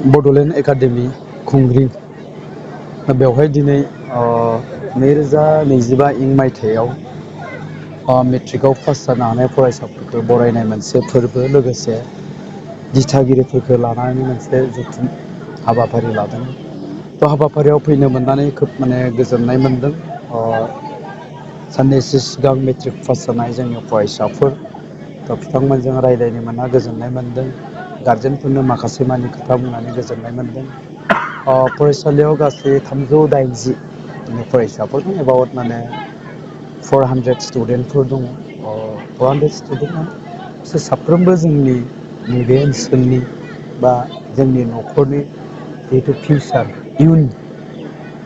Bodoland academy खुंग्रि बेवहाय दिनै 2025 इं मायथाइयाव मेट्रिकआव पास जानो हानाय फरायसाफोरखौ बरायनाय मोनसे फोरबो लोगोसे दिथागिरिफोरखौ लानानै मोनसे जथुम हाबाफारि लादों। थ' हाबाफारियाव फैनो मोननानै खोब गोजोननाय मोनदों। साननैसो सिगां मेट्रिक पास जानाय जोंनि फरायसाफोर बिथांमोनजों रायज्लायनो मोनना गोजोननाय मोनदों। गारजेनफोरनो माखासे मानि खोथा बुंनानै गोजोननाय मोनदों। फरायसालियाव गासै 380 फरायसाफोर दं। एबाउट 400 स्टुडेन्टफोर दङ। 400 स्टुडेन्ट बिसोर साफ्रोमबो जोंनि नैबे ओनसोलनि बा जोंनि न'खरनि जिहेथु फिउचार इयुन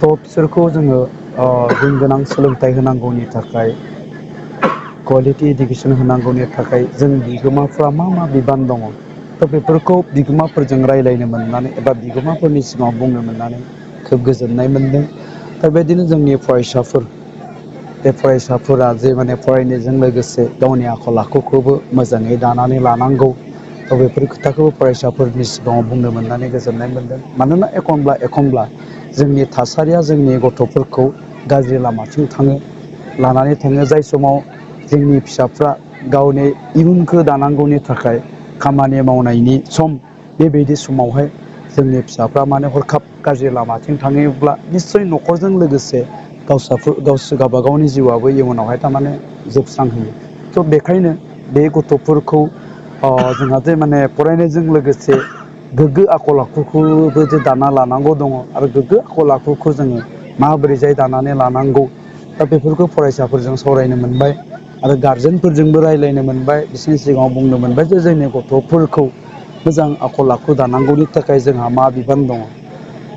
थ' बिसोरखौ जोङो गुन गोनां सोलोंथाइ होनांगौनि थाखाय कुवालिटि इडुकेसन होनांगौनि थाखाय जों बिगोमाफ्रा मा बिबान दङ। थ' बेफोरखौ बिगोमाफोरजों रायज्लायनो मोननानै एबा बिगोमाफोरनि सिगाङाव बुंनो मोननानै खोब गोजोननाय मोनदों। दा बेबायदिनो जोंनि फरायसाफोर बे फरायसाफोरा जे फरायनायजों लोगोसे गावनि आखल आखुखौबो मोजाङै दानानै लानांगौ। थ' बेफोर खोथाखौबो फरायसाफोरनि सिगाङाव बुंनो मोननानै गोजोननाय मोनदों। मानोना एखनब्ला जोंनि थासारिया जोंनि गथ'फोरखौ गाज्रि लामाथिं लानानै थाङो। जाय समाव जोंनि फिसाफ्रा गावनि इयुनखौ दानांगौनि थाखाय खामानि मावनायनि सम, बेबायदि समावहाय जोंनि फिसाफ्रा हरखाब गाज्रि लामाथिं थाङोब्ला निस्सय न'खरजों लोगोसे गावबा गावनि जिउआबो इयुनावहाय जोबस्रांहैयो। थ' बेखायनो बे गथ'फोरखौ जोंहा जे फरायनायजों लोगोसे गोग्गो आखल आखुखौबो जे दाना लानांगौ दङ आरो गोग्गो आखल आखुखौ जोङो माबोरैजाय दानानै लानांगौ। दा बेफोरखौ फरायसाफोरजों सावरायनो मोनबाय आरो गारजेनफोरजोंबो रायज्लायनो मोनबाय। बिसोरनि सिगाङाव बुंनो मोनबाय जे जोंनि गथ'फोरखौ मोजां आखल आखु दानांगौनि थाखाय जोंहा मा बिबान दङ।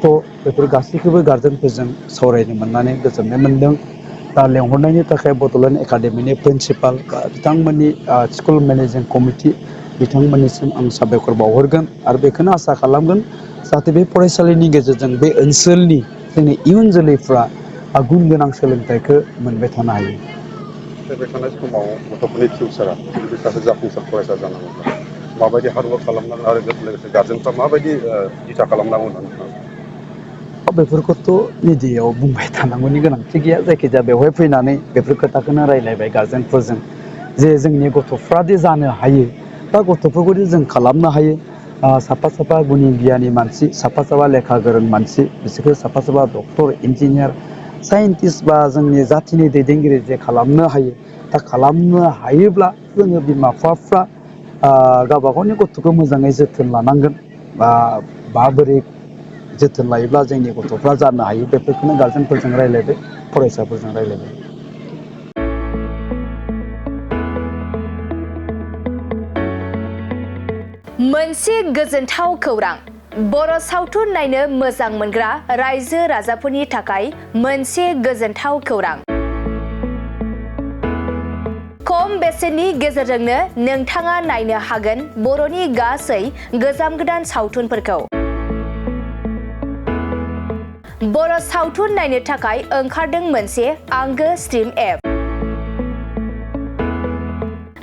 थ' बेफोर गासैखौबो गारजेनफोरजों सावरायनो मोननानै गोजोननाय मोनदों। दा लेंहरनायनि थाखाय बड'लेण्ड एकाडेमिनि प्रिन्सिपाल बा बिथांमोननि स्कुल मेनेजिं कमिटि बिथांमोननिसिम आं साबायखर बावहरगोन आरो बेखौनो आसा खालामगोन जाहाथे बे फरायसालिनि गेजेरजों बे ओनसोलनि जोंनि इयुन जोलैफ्रा गुन गोनां सोलोंथाइखौ मोनबाय थानो हायो। फैबाय थानाय समाव गथ'फोरनि फिउचारा जुदि सासे जाफुंसार फरायसा जानांगौब्ला माबायदि हार्डवर्क खालामनांगोन आरो लोगोसे गार्जेनफ्रा माबायदि दिथा खालामनांगौ होननानै नोंथाङा सानो? बेफोरखौथ' मिडियायाव बुंबाय थानांगौनि गोनांथि गैया। जायखिजाया बेवहाय फैनानै बेफोर खोथाखौनो रायज्लायबाय गारजेनफोरजों जे जोंनि गथ'फ्रादि जानो हायो बा गथ'फोरखौदि जों खालामनो हायो। साफा गुनि गियानि मानसि, साफा लेखा गोरों मानसि, बिसोरखौ साफा डक्टर, इन्जिनियार, साइन्टिस्ट बा जोंनि जाथिनि दैदेनगिरि जे खालामनो हायो। दा खालामनो हायोब्ला जोङो बिमा बिफाफ्रा गावबा गावनि गथ'खौ मोजाङै जोथोन लानांगोन। माबोरै जोथोन लायोब्ला जोंनि गथ'फ्रा जानो हायो, बेफोरखौनो गारजेनफोरजों रायज्लायबाय, फरायसाफोरजों रायज्लायबाय। मोनसे गोजोनथाव खौरां। बर' सावथुन नायनो मोजां मोनग्रा रायजो राजाफोरनि थाखाय मोनसे गोजोनथाव खौरां। खम बेसेननि गेजेरजोंनो नोंथाङा नायनो हागोन बर'नि गासै गोजाम गोदान सावथुनफोरखौ। बर' सावथुन नायनो थाखाय ओंखारदों मोनसे आंगो स्ट्रिम एप।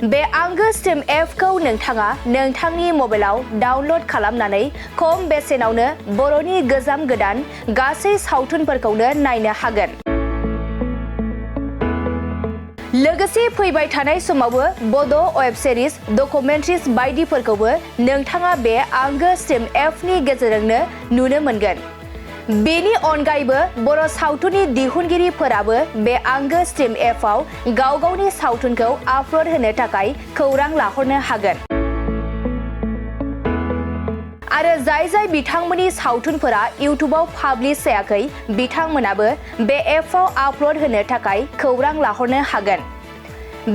बे आंगो स्ट्रिम एपखौ नोंथाङा नोंथांनि मबाइलाव डाउनल'ड खालामनानै खम बेसेनावनो बर'नि गोजाम गोदान गासै सावथुनफोरखौनो नायनो हागोन। लोगोसे फैबाय थानाय समावबो बड' वेब सिरिज, डकुमेन्ट्रिज बायदिफोरखौबो नोंथाङा बे आंगो स्ट्रिम एपनि गेजेरजोंनो नुनो मोनगोन। बेनि अनगायैबो बर' सावथुननि दिहुनगिरिफोराबो बे आंगो स्ट्रिम एपआव गाव गावनि सावथुनखौ आपल'ड होनो थाखाय खौरां लाहरनो हागोन। आरो जाय बिथांमोननि सावथुनफोरा इउटुबाव पाब्लिश जायाखै, बिथांमोनाबो बे एपआव आपल'ड होनो थाखाय खौरां लाहरनो हागोन।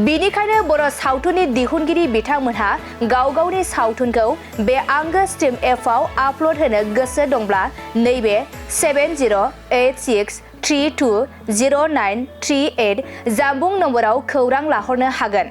बेनिखायनो बर' सावथुननि दिहुनगिरि बिथांमोनहा गाव गावनि सावथुनखौ बे आंगो स्ट्रिम एपआव आपल'ड होनो गोसो दंब्ला नैबे 7086320938 जानबुं नम्बराव खौरां लाहरनो हागोन।